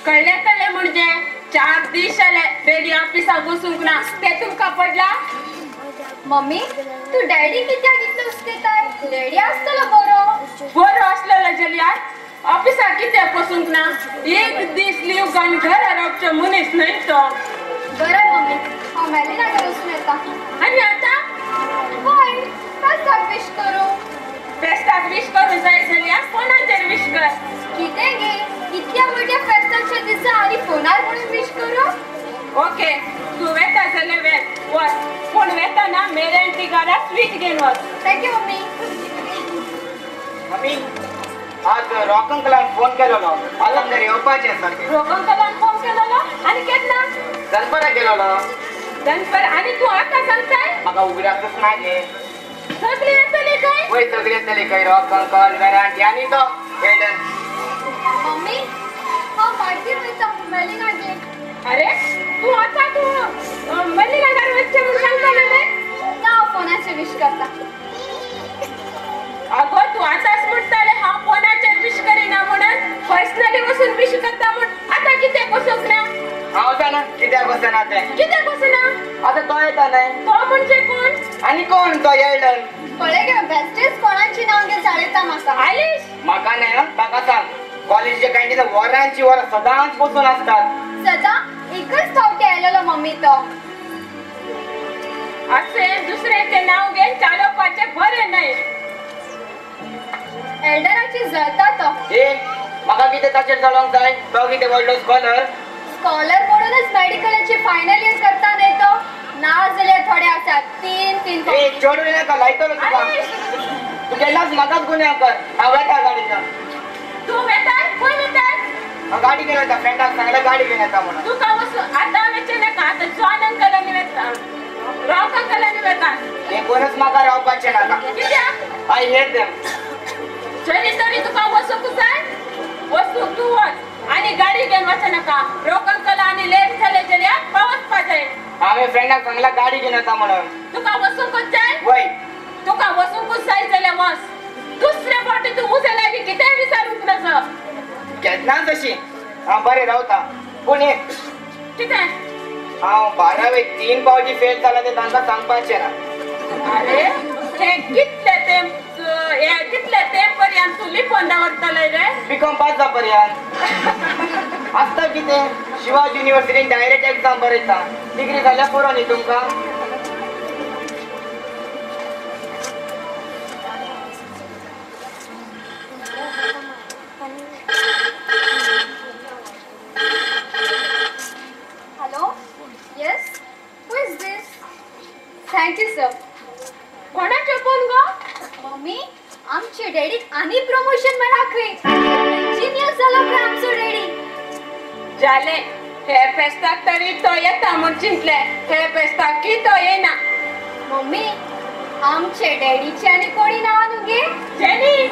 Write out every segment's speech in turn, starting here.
कळ्ळे कळ्ळे म्हणजे 4 दीस जाले डॅडी ऑफिसाक वचूंक ना ते तुमकां पडला. मम्मी तू डॅडी कित्याक इतलो हुस्केताय? डॅडी आसतलो बरो. बरो आसलेलो जाल्यार ऑफिसाक कित्याक वचूंक ना? एक दीस लीव घालून घरा रावचो मनीस न्हय तो. बरें मम्मी, हांव मेलिनागेर वचून येता. आनी आतां? हय, फेस्ताक विश करूं. फेस्ताक विश करूं जाय जाल्यार फोनाचेर विश कर. कितें गे, इतल्या मोठ्या फेस्ताच्या दिसा आनी फोनार म्हणून विश करूं? ओके, तूं वेता जाल्यार वेत वच, पूण वेताना मेरेन घरा स्वीट घेवन वच. Thank you mummy. Mummy आज रॉक अंकलान फोन केलेलो, आज आमगेर येवपाचें सारकें. रॉक अंकलान फोन केलेलो? आनी केन्ना? दनपरां केलेलो. दनपरां? आनी तूं आतां सांगताय? म्हाका उगडासच ना गे. सगळीं येतलीं खंय? वय सगळीं येतलीं खंय, रॉक अंकल, वेरांटी आनी तो एल्डन. मम्मी हांव मागीर वयता मेलिनागेर. अरे तूं आतां तूं मेलिनागेर वचचें म्हूण सांगतालें न्हय? ना, हांव फोनाचेर विश करता. अगो तूं आतांच म्हणटालें हांव फोनाचेर विश करिना म्हणून, पर्सनली वचून विश करता म्हूण. आतां कित्याक वचूंक ना? हांव जाणा कित्याक वचना तें. कित्याक वचना? आतां तो येता न्हय. तो म्हणजे कोण? आनी कोण तो एल्डन. पळय गे बेस्टेच कोणाची नांव घे चाळयता म्हाका. आलिश म्हाका न्हय, ताका सांग. कॉलेजीच्या कॅन्टीनात वरांची वरां सदांच बसून आसतात. सदां एकच फावटी आयलेलो मम्मी तो. अशें दुसऱ्याचें नांव घेवन चालोवपाचें बरें न्हय. एल्डराची जळता तो. ए म्हाका कितें ताचेर जळोंक जाय? तो कितें व्हडलो स्कॉलर? स्कॉलर म्हणूनच मेडिकलाची फायनल इयर करता न्हय तो. ना जाल्यार थोडे आसात 3 3. ए चेडूं नाका, लायतलो तुका. तूं केन्नाच म्हाकाच गुन्यांव कर. हांव वेता गाडयेन. तूं वेताय? खंय वेताय? हांव गाडी घेवन येता. फ्रेंडाक सांगलें गाडी घेवन येता म्हणून. तुका वचूं आतां वचचें नाका. आतां जॉन अंकलांनी वेता, रॉक अंकलांनी वेता. ते कोणच म्हाका रावपाचें नाका. कित्याक? I hate them. जरी तरी तुका वचूंक जाय वचूंक तूं वच, आनी गाडी घेवन वचूं नाका. रॉक अंकल आनी लेट जालें जाल्यार पावसपा जाय. हांवें फ्रेंडाक सांगलां गाडी घेवन येता म्हणून. तुका वचूंकच जाय? वय. तुका वचूंकच जाय जाल्यार वच. दुसरे फावटी तूं म्हज्या लागीं कितेंय विचारूंक नाका. केन्नाच अशी. हांव बरें रावता, पूण एक कितें? हांव 12वेक 3 फावटी फेल जाला तें तांकां सांगपाचें ना. अरे हें कितले तेंप, हें कितले तेंप पर्यंत तूं लिपोवन दवरतलें रे? बीकॉम पास जा पर्यंत. आसता कितें, शिवाजी युनिवर्सिटीन डायरेक्ट एग्जाम बरयता. डिग्री जाल्यार पुरो न्ही तुमकां. Hello, yes, who is this? Thank you sir. कोणाचो फोन गो? मम्मी आमचे डॅडीक आनी प्रमोशन मेळ्ळा खंय. इंजिनियर जालो खंय आमचो डॅडी. जालें, हे फेस्ताक तरी तो येता म्हूण चिंतलें, हे फेस्ताक की तो येना. मम्मी आमचे डॅडीची आनी कोणी नांव न्हू गे? जेनी.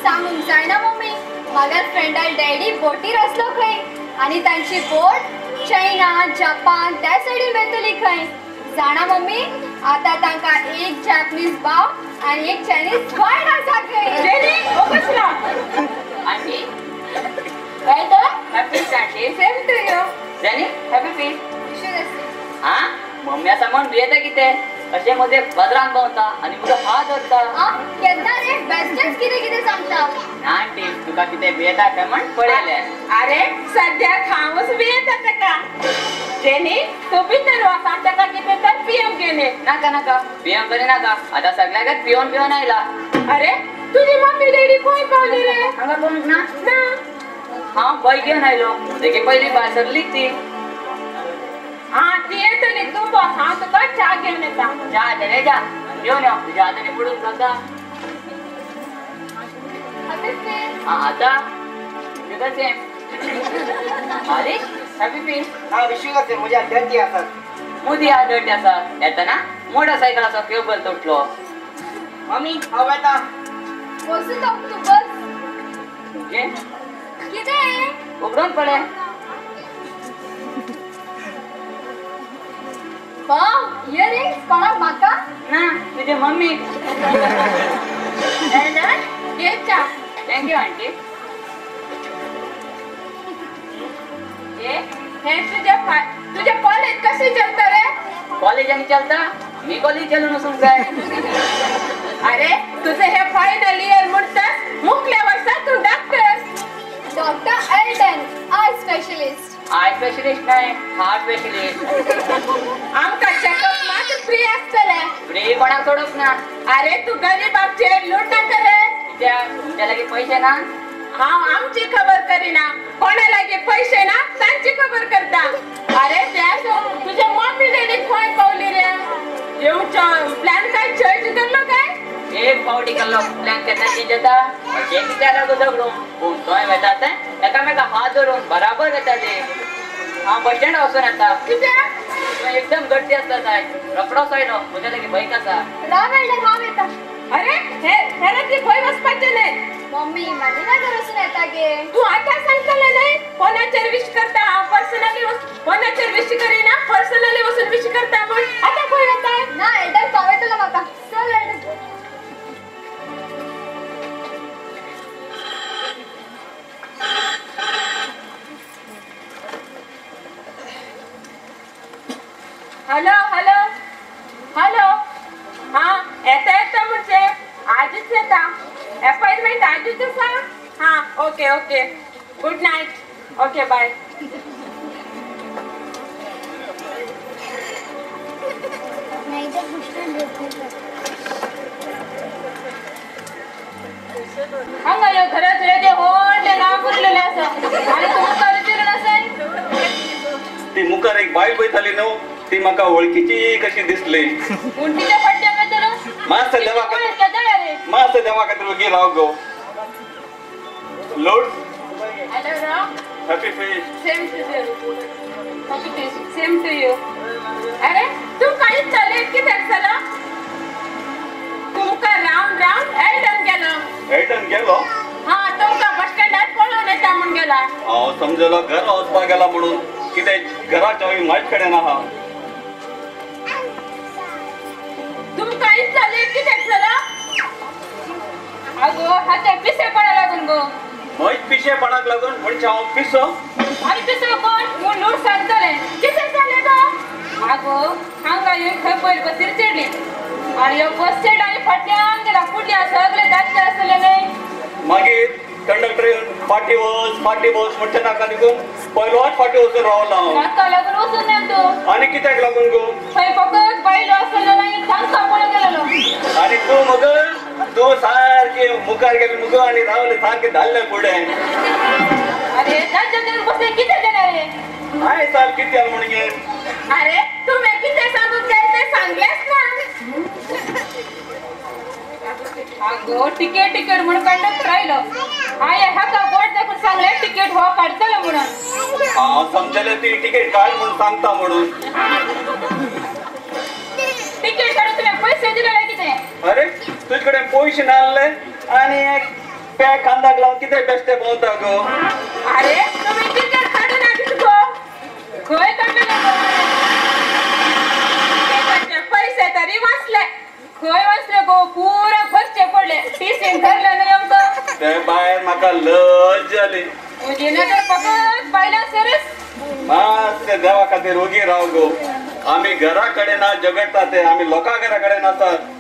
सांगूंक जायना मम्मी, म्हागे फ्रेंडाल डॅडी बोटीर आसलो खंय आनी तांची बोट चायना जपान त्या सायडीन वयतली खंय. जाणा मम्मी, आतां तांकां एक जॅपनीज भाव आनी एक चायनीज भयण आसा खंय. Jenny ओगच Rao. Aunty welcome. Happy feast aunty. Same to you. Jenny happy feast. हां मम्मी आसा म्हण भियेता कितें? अशें म्हजे पदरान भोंवता आनी म्हजो हात धरता. केन्ना रे बेस्टेच कितें कितें सांगता. ना आंटी तुका कितें भियेता तें म्हण पळयलें. अरे सद्याक हांवूच भियेता ताका. जेनी तूं भितर वच आनी ताका कितें तर पिवंक घेवन ये. नाका नाका पिवंक तरी नाका, आतां सगळ्याकच पिवन पिवन आयला. अरे तुजी मम्मी डॅडी खंय पावली रे? हांगा पळोवंक ना? ना. हांव बय घेवन आयलो, तेगे पयलीं भायर सरली ती. आं ती येतली, तूं बस, हांव तुका च्या घेवन येता. च्या तेरे जा घेवन यो, तुज्या हातांनी बुडून चलता. आं आतां तुका सेम. आरे हॅपी फीस्ट. हांव विश you same. म्हज्या डर्टी आसात. मुदी आहा डर्टी आसा. येतना मोटरसायकलाचो केबल तुटलो. मम्मी हांव वेता. वचूं तो तूं बस. घे. कितें? उगडून पळय. वाव, इयरिंग्स कोणाक म्हाका? ना, तुजे मम्मीक. घे च्या. Thank you aunty. हे तुझे तुझे कॉलेज कशी चलता रे? कॉलेज आणि चलता मी कॉलेज चलू नसून काय. अरे तुझे हे फायनल इयर म्हणतात मुकल्या वर्षात तू doctor. Doctor Elton eye specialist. Eye specialist नाही, हार्ट स्पेशलिस्ट. आमका चेकअप मात्र फ्री असतले. फ्री कोणाक सोडप ना. अरे तू गरीबाचे लूट नका रे. तुमच्या लागी पैसे ना. हांव आमची खबर करीना, कोणा लागी पैसे ना तांची खबर करता. अरे त्या तुझ्या मम्मी डॅडी खंय पावली रे? येवचो प्लॅन काय चेंज करलो काय? एक फावटी केल्लो प्लॅन केन्ना चेंज जाता? अशें कित्याक लागू झगडूं, पूण थंय वता तें एकामेका हात धरून बराबर वता ते. हांव बस स्टँड वचून येता. कित्याक? थंय एकदम गर्दी आसता जाय. रोकडोच आयलो, म्हज्या लागीं बैक आसा. राव एल्डन हांव येता. अरे हे रात्री खंय वचपाचें न्हय. मम्मी मदीना वचून येता गे. तू आतां सांगतलें न्हय फोनाचेर विश करता हांव पर्सनली, फोनाचेर विश करिना पर्सनली वचून विश करता म्हूण आतां खंय वता? ना एल्डन पावयतलो म्हाका. चल एल्डन. Hello hello hello. हां येता येता म्हणजे आजच येता. अपॉइंटमेंट आजच आसा. हां okay okay good night. Okay bye. हांगा ह्यो घरात रेडे व्हडलें नांव पुरलेलें आसा आनी तूं मुखार विचारून आसाय. ती मुखार एक बायल पळयताली न्हू, ती म्हाका वळखीची कशी दिसली. पूण तिच्या फाटल्यान वयतलो मातसो देवा खातीर, मातसो देवा खातीर वगी राव गो. Lord hello Rao. Happy feast. Same to you. Happy feast. Same to you. अरे तू कांयच जालें कित्याक जालां? तुमकां रावंड रावंड एल्टन गेलो. एल्टन गेलो? हां तुमकां बस स्टँडार पळोवन येता म्हूण गेला. हांव समजलो घरा वचपाक गेला म्हणून. कितें घराच्या म्हाजे कडेन आहा. तुमकां जालें कित्याक जालां? आगो हाच्या पिशेपणा लागून गो. म्हज पिशेपणाक लागून म्हणजे हांव पिसो? आनी पिसो कोण म्हूण लूट सांगतलें. कितें जालें गो? आगो हांगा येवन खंय पयर बसीर चडली आनी ह्यो बस स्टँड आनी फाटल्यान गेला. फुडल्या सगळे दादले आसले न्हय. मागीर कंडक्टर येवन फाटीं वच फाटीं वच म्हणचे नाका देखून पयलोच फाटीं वचून रावलो हांव. ताका लागून वचून ना तूं. आनी कित्याक लागून गो? थंय फकत बायलो आसलेलो न्हय तांकां पळोवन गेलेलो. आनी तूं मगो तूं सारकी मुखार गेली मुगो आनी रावले सारकें धाडलें फुडें. अरे तांच्या बसले कितें जालें रे? हांवें साल कितें जालें म्हणून गे? अरे तुवें कितें सांगूंक जाय तें सांगलेंच ना. आगो तिकेट तिकेट म्हूण कंडक्टर आयलो. हांवें हाका बोट दाखोवन सांगलें तिकेट हो काडटलो म्हणून. हांव समजलें ती तिकेट काड म्हूण सांगता म्हणून. तिकेट काडून तुवें पयशे दिले काय कितें? अरे तुजे कडेन पयशे नासले आनी एक पॅक खांदाक लावन कितें बेश्टें भोंवता गो? अरे तुमी तिकेट काडून हाडीत गो. खंय काडलें गो? पयशे तरी वाचले. खंय वाचले गो? पुरा खर्चे पडले. टिसीन धरलें न्हय आमकां. ते भायर म्हाका लज जाली. तुजी नदर फकत बायलां सरस. मातशें देवा खातीर वगी राव गो. आमी घरा कडेन ना झगडटा ते, आमी लोकां घरा कडेन आसात.